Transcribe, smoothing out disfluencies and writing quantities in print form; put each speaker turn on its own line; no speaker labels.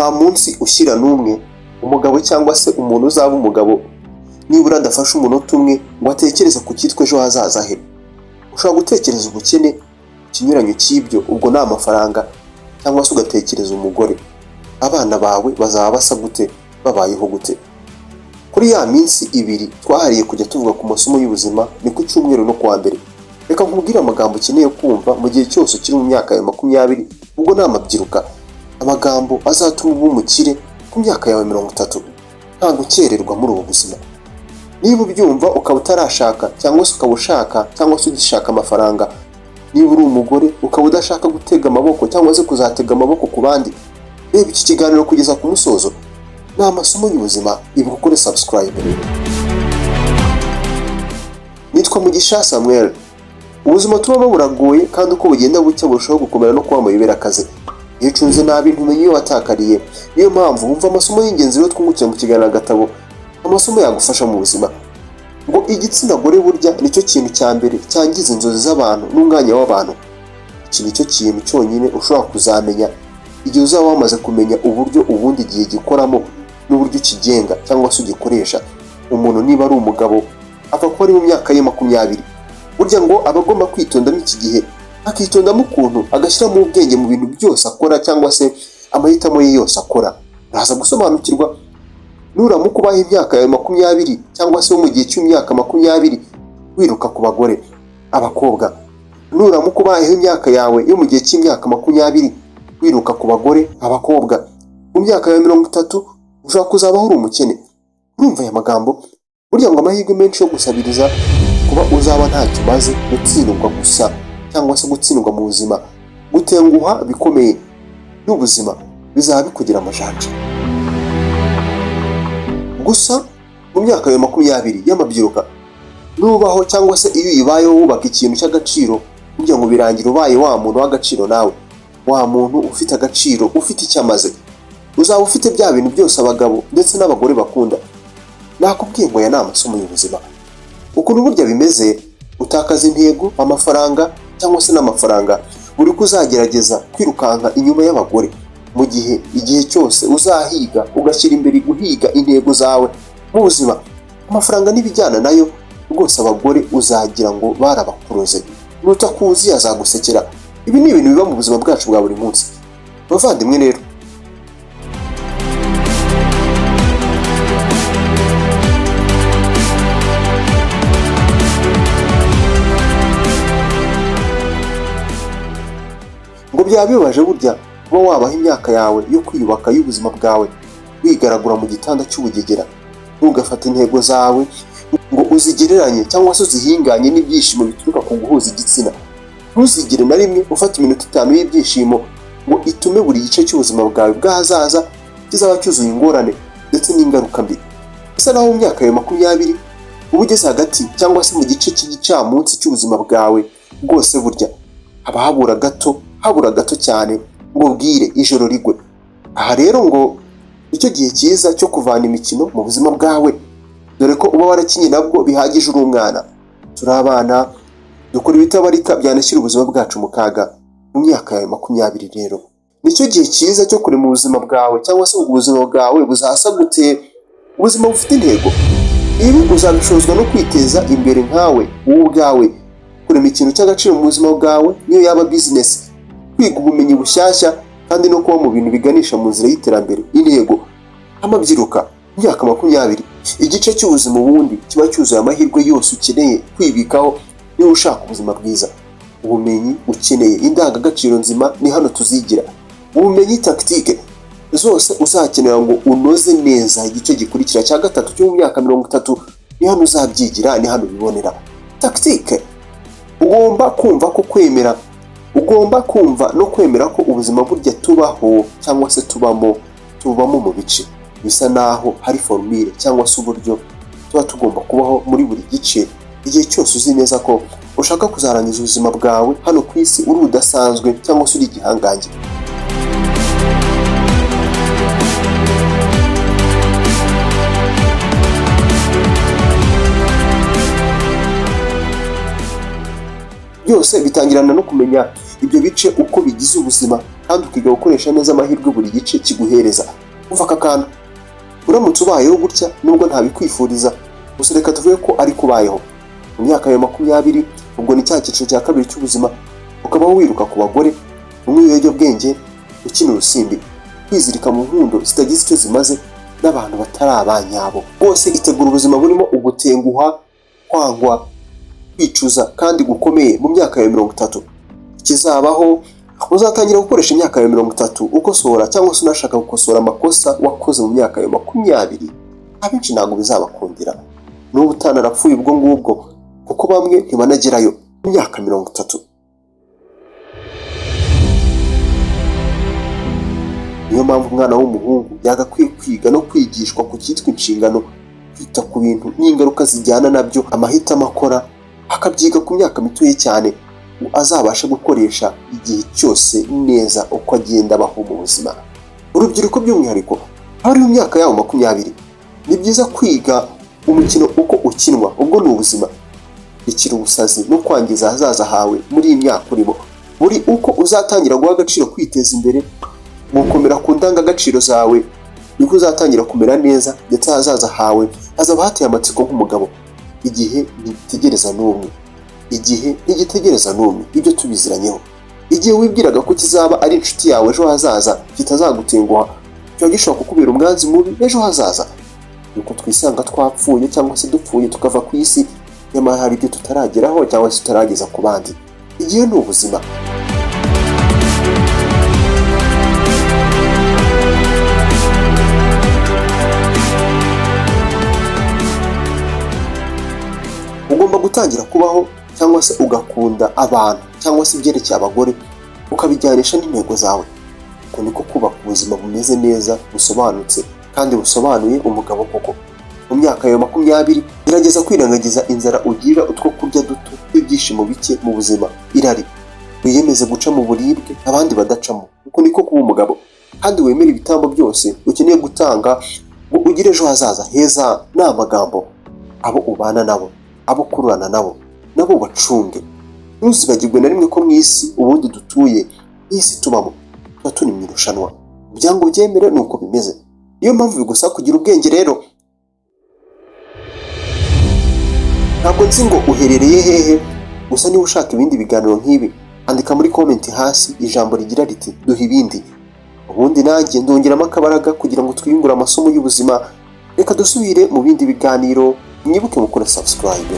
Nta munsi ushyira n'umwe umugabo cyangwa se umuntu uzaba umugabo nibura adafashe umunota umwe ngo atekereze ku cyitwa ejo hazaza he. Ushobora gutekereza ubukene, ikinyuranyo cy'ibyo ubwo ni amafaranga, cyangwa se ugatekereza umugore. Abana bawe bazaba basa gute, babayeho gute? Kuri ya minsi ibiri twahariye kujya tuvuga ku masomo y'ubuzima, ni ku cyumweru no kuwa mbere. Reka nkubwire amagambo ukeneye kumva mu gihe cyose ukiri mu myaka yawe 20, ubwo ni amabyiruka. Amagambo azatuma uba umukire ku myaka yawe 30. Nta gukererwa muri ubu buzima. Niba ubyumva ukaba utarashaka, cyangwa se ukaba ushaka, cyangwa se ugishaka amafaranga, niba uri umugore ukaba udashaka gutega amaboko cyangwa se kuzatega amaboko ku bandi, reba iki kiganiro kugeza ku musozo. Ni amasomo y'ubuzima, ibuka ukore subscribe. Nitwa Mugisha Samuel. Ubuzima tubamo buragoye, kandi uko bugenda bucya burushaho gukomera no kuba amayobera akazi. Iyo ucunze nabi ntumenya iyo watakariye. Niyo mpamvu wumva amasomo y'ingenzi rero twungukira mu kiganiro Agatabo, amasomo yagufasha mu buzima. Ngo igitsina gore burya nicyo kintu cya mbere cyangiza inzozi z'abantu n'umwanya w'abantu. Iki nicyo kintu cyonyine ushobora kuzamenya igihe uzaba wamaze kumenya uburyo ubundi igihe gikoramo n'uburyo ukigenga cyangwa se ugikoresha. Umuntu niba ari umugabo ava kuba ari mu myaka ye 20, burya ngo aba agomba kwitondamo iki gihe, akitondamo ukuntu agashyiramo ubwenge mu bintu byose akora cyangwa se amahitamo ye yose akora. Uraza gusobanukirwa nuramuka ubaho imyaka yawe 20 cyangwa se mu gihe cy'imyaka 20 wiruka ku bagore, abakobwa. Nuramuka ubayeho imyaka yawe yo mu gihe cy'imyaka 20 wiruka ku bagore, abakobwa, mu myaka yawe 30 ushobora kuzabaho uri umukene. Urumva aya magambo? Burya ngo amahirwe menshi yo gusabiriza, kuba uzaba ntacyo umaze, gutsindwa gusa cyangwa se gutsindwa mu buzima, gutenguha bikomeye n'ubuzima bizaba bikugira amajanja. Gusa mu myaka yawe 20 y'amabyiruka nubaho, cyangwa se iyo uyibayeho wubaka ikintu cy'agaciro, burya ngo birangira ubaye wa muntu w'agaciro nawe, wa muntu ufite agaciro, ufite icyo amaze. Uzaba ufite bya bintu byose abagabo ndetse n'abagore bakunda. Nakubwiye ngo aya ni amasomo y'ubuzima. Ukuntu burya bimeze, utakaza intego, amafaranga cyangwa se n'amafaranga buri uko uzagerageza kwirukanka inyuma y'abagore, mu gihe igihe cyose uzahiga ugashyira imbere guhiga intego zawe mu buzima, amafaranga n'ibijyana nayo rwose abagore uzagira ngo barabakuroze. Nutakuzi azagusekera. Ibi ni ibintu biba mu buzima bwacu bwa buri munsi, bavandimwe. Rero ngo byaba bibabaje burya kuba wabaho imyaka yawe yo kwiyubaka y'ubuzima bwawe wigaragura mu gitanda cy'ubugegera. Ntugafate intego zawe ngo uzigereranye cyangwa se uzihinganye n'ibyishimo bituruka ku guhuza igitsina. Ntuzigere na rimwe ufata iminota 5 y'ibyishimo ngo itume buri gice cy'ubuzima bwawe bw'ahazaza kizaba cyuzuye ingorane ndetse n'ingaruka mbi. Bisa naho mu myaka yawe 20 uba ugeze hagati cyangwa se mu gice cy'igicamunsi cy'ubuzima bwawe bwose, burya haba habura gato, habura gato cyane ngo bwire ijoro rigwe. Aha rero ngo nicyo gihe cyiza cyo kuvana imikino mu buzima bwawe, dore ko uba warakinye nabwo bihagije uri umwana. Turi abana dukora ibitabarika byanashyira ubuzima bwacu mu kaga. Mu myaka yawe 20 rero nicyo gihe cyiza cyo kurema ubuzima bwawe, cyangwa se ubuzima bwawe buzasa gute, ubuzima bufite intego. Ibi uzabishozwa no kwiteza imbere nkawe wowe ubwawe, kurema ikintu cy'agaciro mu buzima bwawe, niyo yaba bizinesi, kwiga ubumenyi bushyashya, kandi no kuba mu bintu biganisha mu nzira y'iterambere. Intego, amabyiruka, imyaka 20, igice cy'ubuzima ubundi kiba cyuzuye amahirwe yose ukeneye kwibikaho niba ushaka ubuzima bwiza. Ubumenyi ukeneye, indangagaciro nzima ni hano tuzigira. Ubumenyi, tactique zose uzakenera ngo unoze neza igice gikurikira cya gatatu cyo mu myaka 30, ni hano uzabyigira, ni hano ubibonera. Tactique ugomba kumva ko kwemera, ugomba kumva no kwemera ko ubuzima burya tubaho cyangwa se tubamo, tubamo mu bice bisa naho hari formule cyangwa se uburyo tuba tugomba kubaho muri buri gice. Igihe cyose uzi neza ko ushaka kuzarangiza ubuzima bwawe hano ku isi uri udasanzwe cyangwa se uri igihangange. Byose bitangirana no kumenya Ibyo bice uko bigize ubuzima, kandi ukiga gukoresha neza amahirwe buri gice kiguhereza. Umva aka kantu: uramutse ubayeho gutya, nubwo ntabikwifuriza, gusa reka tuvuge ko ariko ubayeho mu myaka yawe 20, ubwo ni cya cyiciro cya kabiri cy'ubuzima, ukabaho wiruka ku bagore, unywa ibiyobyabwenge, ukina urusimbi, kwizirika mu nkundo zitagize icyo zimaze n'abantu batari abanyabo bose, itegura ubuzima burimo ugutenguha, kwangwa, kwicuza kandi gukomeye mu myaka yawe 30. Ikizabaho, uzatangira gukoresha imyaka yawe 30 ukosora cyangwa se unashaka gukosora amakosa wakoze mu myaka yawe 20. Abenshi ntabwo bizabakundira, n'ubu utanarapfuye ubwo ngubwo, kuko bamwe ntibanagerayo mu myaka 30. Niyo mpamvu umwana w'umuhungu yagakwiye kwiga no kwigishwa ku cyitwa inshingano, kwita ku bintu n'ingaruka zijyana nabyo, amahitamo akora akabyiga ku myaka mitoya cyane, ngo azabashe gukoresha igihe cyose neza uko agenda abaho mu buzima. Urubyiruko by'umwihariko abari mu myaka yabo 20, ni byiza kwiga umukino uko ukinwa, ubwo ni ubuzima. Bikira ubusazi no kwangiza ahazaza hawe muri iyi myaka urimo. Buri uko uzatangira guha agaciro kwiteza imbere, gukomera ku ndangagaciro zawe, niko uzatangira kumera neza, ndetse ahazaza hawe hazaba hateye amatsiko nk'umugabo. Igihe ntigitegereza n'umwe, igihe ntigitegereza n'umwe, ibyo tubiziranyeho. Igihe wibwiraga ko kizaba ari inshuti yawe ejo hazaza, kitazagutenguha, kiba gishobora kukubera umwanzi mubi ejo hazaza. Nuko twisanga twapfuye cyangwa se dupfuye tukava ku isi, nyamara hari ibyo tutarageraho cyangwa se tutarageza ku bandi. Igihe ni ubuzima. Ugomba gutangira kubaho cyangwa se ugakunda abantu cyangwa se ibyerekeye abagore, ukabijyanisha n'intego zawe. Uko niko kubaka ubuzima bumeze neza, busobanutse kandi busobanuye umugabo koko. Mu myaka yawe 20, gerageza kwirengagiza inzara ugirira utwo kurya duto n'ibyishimo bike mu buzima, irari. Wiyemeze guca mu buribwe abandi badacamo. Uko niko kuba umugabo, kandi wemere ibitambo byose ukeneye gutanga ngo ugire ejo hazaza heza. Ni amagambo abo ubana nabo, abo ukururana nabo, nabo bacunge. Ntuzibagirwe na rimwe ko mu isi ubundi dutuye, iyi si tubamo, tuba turi mu irushanwa. Ibyango byemere ni uko bimeze. Niyo mpamvu bigusaba kugira ubwenge rero. Ntabwo nzi ngo uherereye hehe, gusa niba ushaka ibindi biganiro nk'ibi, andika muri comment hasi ijambo rigira riti duha ibindi. Ubundi nanjye ndongeramo akabaraga kugira ngo twiyungure amasomo y'ubuzima. Reka dusubire mu bindi biganiro, mwibuke mukora subscribe.